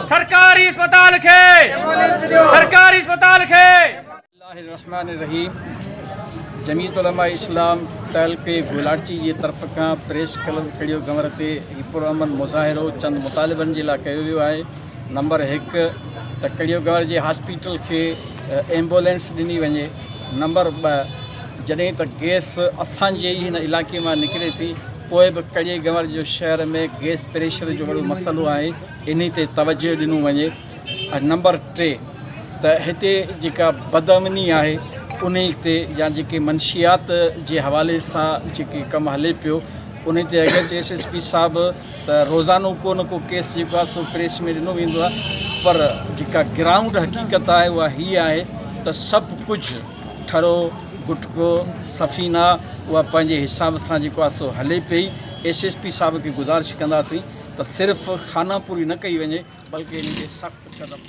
سرڪاري اسپتال کي سرڪاري اسپتال کي. الله الرحمٰن الرحيم جمعيت علماء اسلام تعلقي گولاڙچي جي طرف کان پريس ڪلب کڙيو گنور تي هي پرامن مظاهرو چند مطالبن جي لاء ڪيو ويو آهي نمبر هڪ ته ڪڙيو گنور جي هاسپيٽل کي ايمبولينس ڏني وڃي نمبر ٻه جڏهن ته گئس اسان جي ئي هن علائقي مان نڪري ٿي پوء به ڪڙيي گنور جو شهر ۾ گئس پريشر جو وڏو مسئلو آهي انهي تي توجه ڏنو وڃي ۽ نمبر ٽي ته هتي جيڪا بدامني آهي انهي تي يا جيڪي منشيات جي حوالي سان جيڪي ڪم هلي پيو انهي تي اگرچه ايس ايس پي صاحب ته روزانو ڪو نه ڪو ڪيس جيڪو آهي سو پريس ۾ ڏنو ويندو آهي پر جيڪا گرائونڊ حقيقت آهي اها هي آهي ته سڀ ڪجهه ٺرو گٽڪو سفينا اها پنهنجي حساب سان جيڪو آهي سو هلي پئي ايس ايس پي صاحب کي گذارش ڪنداسين ته صرف خانه پوري نه ڪئي وڃي بلڪه انهي تي سخت قدم.